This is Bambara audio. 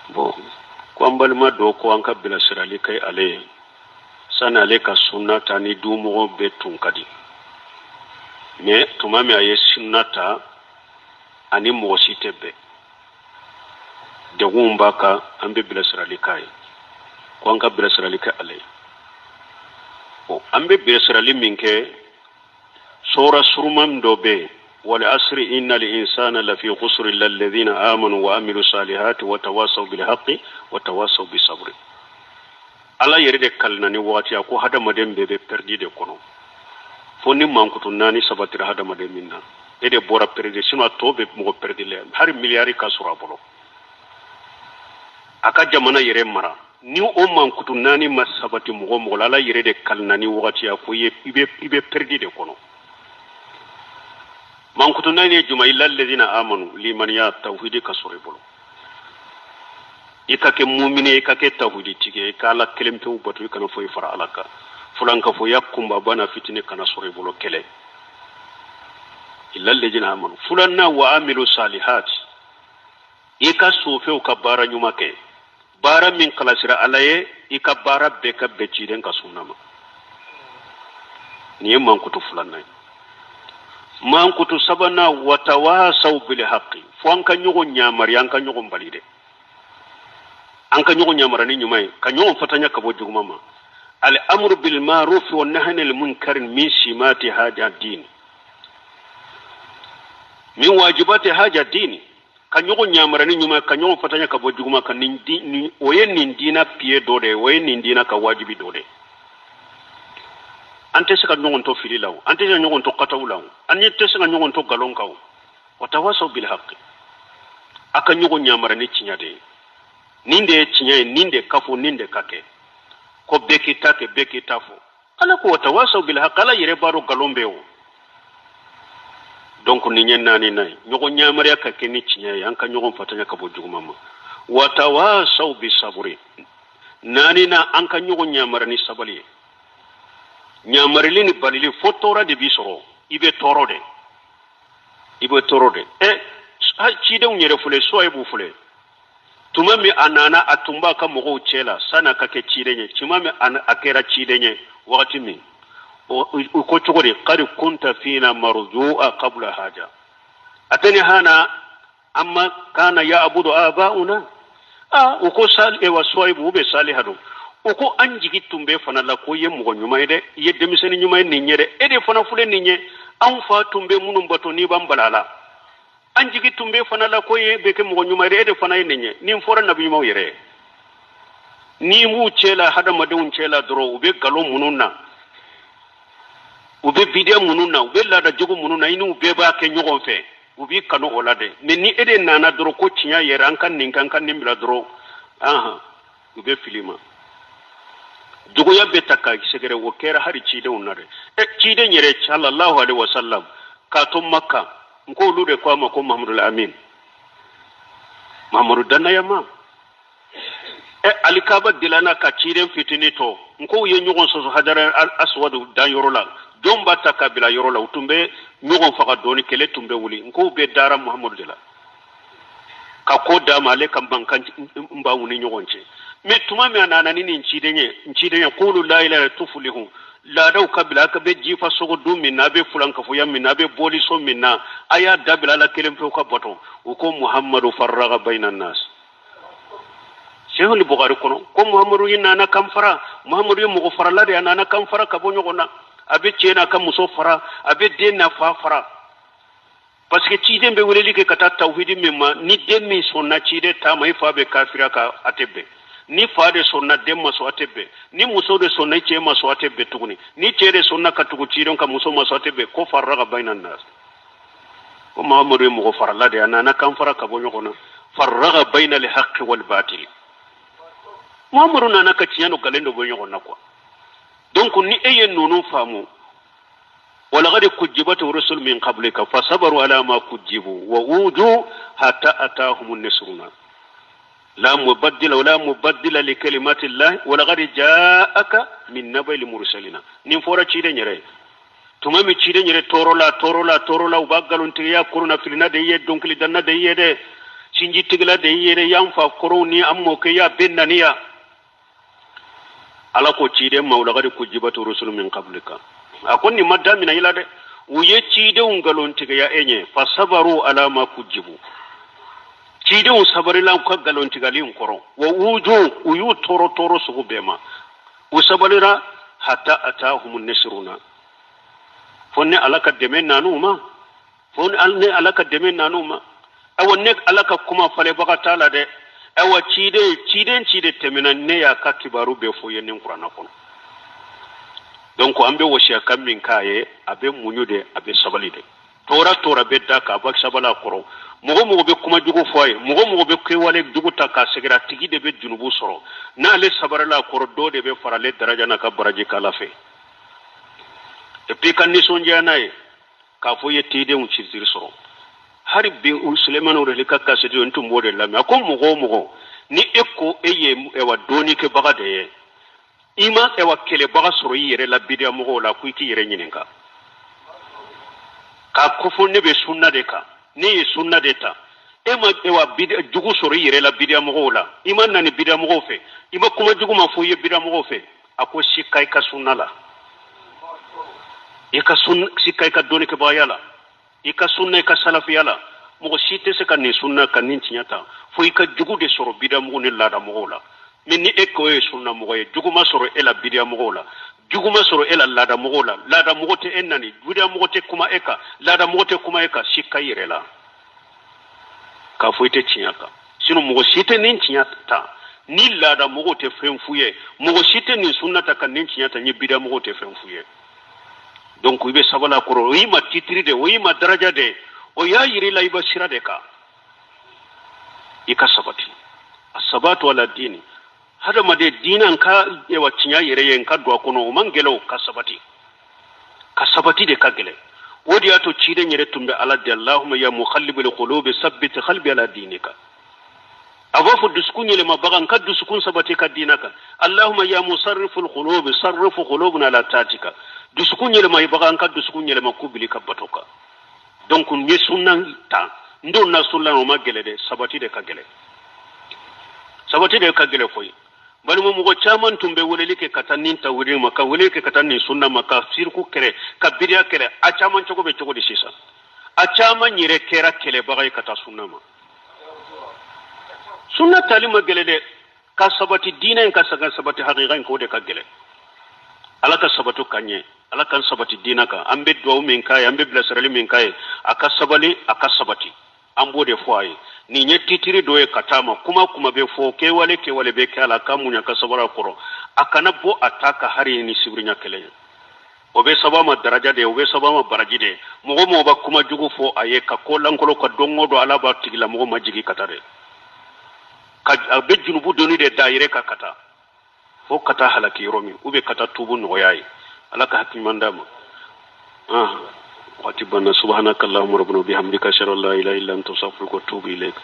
Bon, ko an balima dɔ ko an ka bilasirali kɛ ale ye sani ale ka sunna ta ni dumɔgɔ bɛɛ tun ka di, mais tuma min a ye sunna ta, ani mɔgɔ si tɛ bɛn, degunw b'a kan. An bɛ bilasirali k'a ye, ko an ka bilasirali kɛ ale ye. Bon, an bɛ bilasirali min kɛ, sura suruman dɔ bɛ yen, wal asri innal insana lafi khusri illa alladhina amanu wa amilu salihati wa tawasaw bil haqqi wa tawasaw bis sabri. Ala yɛrɛ de kalina ni wagati, a ko hadamaden bɛɛ bɛ pɛridi de kɔnɔ fo ni mankutu naani sabatira hadamaden min na, e de bɔra pɛridi, sinon a tɔ bɛ mɔgɔ pɛridi la. Hali miliyari ka sɔrɔ a bolo, a ka jamana yɛrɛ mara, ni o mankutu naani ma sabati mɔgɔ mɔgɔ la, Ala yɛrɛ de kalina ni wagati, a ko i bɛ pɛridi de kɔnɔ. Mankutu naani ye jumɛn? Illa alladhina amanu, limaniya, tawhidi ka sɔrɔ i bolo, i ka kɛ mumini ye, i ka kɛ tawhidi tigi ye, i ka Ala kelen pewu bato, i kana foyi fara Ala kan, fulankafoya kunbaba n'a fitini kana sɔrɔ i bolo, kelen, illa alladhina amanu. Filanan, wa amilu salihat, i ka sofɛw ka baara ɲuman kɛ, baara min kalasira Ala ye, i ka baara bɛɛ ka bɛn ciden ka sunna ma. Nin ye mankutu filanan ye. Mankutu sabanan, watawasaw bil haqqi, fo an ka ɲɔgɔn ɲamari, an ka ɲɔgɔn bali dɛ, an ka ɲɔgɔn ɲamara ni ɲuman ye, ka ɲɔgɔn fatanya ka bɔ juguman ma. Al amru bil ma'ruf wa nahyi anil munkar min simati haja din, min wajibati haja din, ka ɲɔgɔn ɲamara ni ɲuman, ka ɲɔgɔn fatanya ka bɔ juguman kan, nin di, nin, o ye nin diina piye dɔ de ye, o ye nin diina ka wajibi dɔ de ye. An tɛ se ka ɲɔgɔn to fili la o, an tɛ se ka ɲɔgɔn to kataw la o, an tɛ se ka ɲɔgɔn to nkalon kan o. Watawasaw bil haqqi, a ka ɲɔgɔn ɲamara ni tiɲɛ de ye. Nin de ye tiɲɛ ye, nin de ka fɔ, nin de ka kɛ, ko bɛɛ k'i ta kɛ, bɛɛ k'i ta fɔ. Ala ko watawasaw bil haqqi, Ala yɛrɛ b'a dɔn nkalon bɛ o. Donc nin ye naaninan ye, ɲɔgɔn ɲamariya ka kɛ ni tiɲɛ ye, an ka ɲɔgɔn fatanya ka bɔ juguman ma. Watawasaw bi saburi, naaninan, an ka ɲɔgɔn ɲamara ni sabali ye. Ɲamarili ni balili, fo tɔɔrɔ de b'i sɔrɔ, i bɛ tɔɔrɔ de, i bɛ tɔɔrɔ de. Cidenw yɛrɛ filɛ, Suwayibu filɛ, tuma min a nana, a tun b'a ka mɔgɔw cɛ la sani a ka kɛ ciden ye. Tuma min a kɛra ciden ye wagati min, u ko cogo di? Qad kunta fina marju'a qabla haja atanhana amma kana ya'budu aba'una. U ko sali, wa Suwayibu, u bɛ Saliha don, u ko an jigi tun bɛ fana la ko i ye mɔgɔ ɲuman ye dɛ, i ye denmisɛnnin ɲuman ye nin ye dɛ, e de fana filɛ nin ye, anw fa tun bɛ minnu bato n'i b'an bala la, an jigi tun bɛ fana la ko e bɛ kɛ mɔgɔ ɲuman ye dɛ, e de fana ye nin ye. Nin fɔra nabi ɲumanw yɛrɛ ye. N'i b'u cɛ la, hadamadenw cɛ la dɔrɔn, u bɛ nkalon minnu na, u bɛ bidiya minnu na, u bɛ laada jugu minnu na, i n'u bɛɛ b'a kɛ ɲɔgɔn fɛ, u b'i kanu o la dɛ. Mais ni e de nana dɔrɔn ko tiɲɛ yɛrɛ, an ka nin kɛ, an ka nin bila dɔrɔn, ahan, u bɛ fili ma. Juguya bɛ ta ka sɛgɛrɛ, o kɛra hali cidenw na dɛ. Ciden yɛrɛ sallallahu alaihi wasallam k'a to Makka, n ko olu de ko a ma ko Mahamadu Amin, Mahamadu dannayama. Alikaba dilanna ka ciden fitinin to, n ko u ye ɲɔgɔn sɔsɔ Hajara Aswadu dan yɔrɔ la, jɔn b'a ta ka bila yɔrɔ la, u tun bɛ ɲɔgɔn faga dɔɔni, kɛlɛ tun bɛ wuli, n ko u bɛɛ dara Muhamadu de la ka ko d'a ma, ale ka mankan n b'aw ni ɲɔgɔn cɛ. Mais tuma min a nana ni nin ciden ye, n ciden ye, qulu la ilaha tuflihu, laadaw ka bila, a ka bɛ jifa sogo dun min na, a bɛ fulankafoya min na, a bɛ boliso min na, a y'a dabila, Ala kelen pewu ka bato. U ko Muhamadu farraga bayna nas. Sahihul Bukhari kɔnɔ ko Muhamadu ye nana kan fara, Muhamadu ye mɔgɔ farala de, a nana kan fara ka bɔ ɲɔgɔn na, a bɛ cɛ n'a ka muso fara, a bɛ den n'a fa fara, parce que ciden bɛ weleli kɛ ka taa tawhidi min ma, ni den min sɔnna ciden ta ma, i fa bɛ kafiriya ka a tɛ bɛn, ni fa de sɔnna den ma sɔn, a tɛ bɛn, ni muso de sɔnna cɛ ma sɔn, a tɛ bɛn tuguni, ni cɛ de sɔnna ka tugu ciden ka muso ma sɔn, a tɛ bɛn. Ko farraga bayna nas, ko Muhamadu ye mɔgɔ farala de, a nana kan fara ka bɔ ɲɔgɔn na, farraga bayna al haqqi wal batil, Muhamadu nana ka tiɲɛ ni nkalon dɔ bɔ ɲɔgɔn na quoi. Donc ni e ye ninnu faamu, walaqad kujibat rusul min qablika fasabaru ala ma kujibu wa udu hatta atahum nasruna la mubaddila wala mubaddila li kalimati llahi walaqad ja'aka min naba'il mursalina. Nin fɔra ciden yɛrɛ ye tuma min, ciden yɛrɛ tɔɔrɔ la, tɔɔrɔ la, tɔɔrɔ la, u b'a nkalontigiya, korona filina de ye, dɔnkilidanna de ye dɛ. Sinjitigila de y'i yɛrɛ y'an fa kɔrɔw ni an mɔkɛ y'a bɛɛ nani yan. Ala ko ciden ma walakadi kujibati rusulu min kablika. A ko nin ma damina i la dɛ, u ye cidenw nkalontigiya e ɲɛ, fasabaru ala ma kujibu. Cidenw sabalila u ka nkalontigali in kɔrɔ, wa uju, u y'u tɔɔrɔ tɔɔrɔ sugu bɛɛ ma, u sabalira hata atahumu nasiruna, fo ne Ala ka dɛmɛ nan'u ma, fo ne Ala ka dɛmɛ nan'u ma. Ayiwa, ne Ala ka kuma falenbaga t'a la dɛ. Ayiwa, ciden ciden ciden tɛmɛna, ne y'a ka kibaru bɛɛ fɔ ye nin kuranna kɔnɔ. Donc an bɛ wasiya kan min k'a ye, a bɛ muɲu de, a bɛ sabali de. Tɔɔrɔ tɔɔrɔ bɛ da kan, a bɛ sabali a kɔrɔ. Mɔgɔ mɔgɔ bɛ kuma jugu fɔ a ye, mɔgɔ mɔgɔ bɛ kɛwale jugu ta k'a sɛgɛrɛ, a tigi de bɛ junubu sɔrɔ. N'ale sabalila a kɔrɔ, dɔ de bɛ fara ale daraja n'a ka baraji kan Ala fɛ. Et puis ka nisɔndiya n'a ye k'a fɔ i ye cidenw titre sɔrɔ. Hali bi Sulemani Oreli ka kaseti, n tun b'o de lamɛn. A ko mɔgɔ o mɔgɔ ni e ko e ye ɛwa dɔnnikɛbaga de ye, i ma ɛwa kɛlɛbaga sɔrɔ i yɛrɛ la bidiya mɔgɔw la, ko i k'i yɛrɛ ɲininka k'a ko fɔ ne bɛ sunna de kan, ne ye sunna de ta. E ma ɛwa jugu sɔrɔ i yɛrɛ la bidiya mɔgɔw la, i ma nani bidiya mɔgɔw fɛ, i ma kuma jugu ma fɔ i ye bidiya mɔgɔw fɛ. A ko sika i ka sunna la, i ka sun, sika i ka dɔnnikɛbagaya la, i ka sunna, i ka salafiya la. Mɔgɔ si tɛ se ka nin sunna ka nin tiɲɛ ta fo i ka jugu de sɔrɔ bidamɔgɔw ni laadamɔgɔw la. Mais ni e ko e ye sunna mɔgɔ ye, jugu ma sɔrɔ e la bidiyamɔgɔw la, jugu ma sɔrɔ e la laadamɔgɔw la, laadamɔgɔ tɛ e nani, bidiyamɔgɔ tɛ kuma e kan, laadamɔgɔ tɛ kuma e kan, sika i yɛrɛ la k'a fɔ i tɛ tiɲɛ kan. Sinon mɔgɔ si tɛ nin tiɲɛ ta ni laadamɔgɔw tɛ fɛn f'u ye, mɔgɔ si tɛ nin sunna ta ka nin tiɲɛ ta ni bidiyamɔgɔw tɛ fɛn f'u ye. Donc i bɛ sabali a kɔrɔ, o y'i ma titre de, o y'i ma daraja de, o y'a yir'i la i bɛ sira de kan, i ka sabati. A sabatu ala dini, hadamaden diinɛ n ka ewa tiɲɛ yɛrɛ ye n ka don a kɔnɔ, o man gɛlɛn o, ka sabati, ka sabati de ka gɛlɛn. O de y'a to ciden yɛrɛ tun bɛ Ala deli, Allahumma ya muqallibal qulubi sabbit qalbi ala dinika. A b'a fɔ dusukun yɛlɛmabaga, n ka dusukun sabati ka diinɛ kan. Allahumma ya musarriful qulubi sarrif qulubana ala taatika. Dusukun yɛlɛmabaga, n ka dusukun yɛlɛma k'u bili ka bato kan. Donc n ye sunna ta, n donna sunna, o ma gɛlɛ dɛ, sabati de ka gɛlɛ, sabati de ka gɛlɛ koyi. Balima, mɔgɔ caman tun bɛ weleli kɛ ka taa nin tawhidi ma, ka weleli kɛ ka taa nin sunna ma, ka siriku kɛlɛ, ka bidiya kɛlɛ. A caman cogo bɛ cogo di sisan? A caman yɛrɛ kɛra kɛlɛbaga ye ka taa sunna ma. Sunna tali ma gɛlɛ dɛ, ka sabati diinɛ in ka saga sabati hakika in k'o de ka gɛlɛ. Ala ka sabati ka ɲɛ, Ala ka sabati diinɛ kan. An bɛ duwawu min k'a ye, an bɛ bilasirali min k'a ye, a ka sabali, a ka sabati, an b'o de fɔ a ye. Nin ye titre dɔ ye ka taa ma. Kuma kuma bɛ fɔ, kɛwale kɛwale bɛ kɛ a la, ka muɲa ka sabali a kɔrɔ, a kana bɔ a ta ka hari ni sibiriɲa kelen ye. O bɛ saba ma daraja de ye, o bɛ saba ma baraji de ye. Mɔgɔ mɔgɔ bɛ kuma jugu fɔ a ye ka ko lankolon ka don o don, Ala b'a tigilamɔgɔ majigin ka taa dɛ, ka a bɛ junubu doni de da a yɛrɛ kan ka taa fo ka taa halaki yɔrɔ min, ou bien ka taa tubu nɔgɔya ye. Ala ka hakili ɲuman d'a ma. Waati banna. Subhanaka allahumma rabbana bihamdika, ashhadu an la ilaha illa anta, astaghfiruka wa atubu ilayk.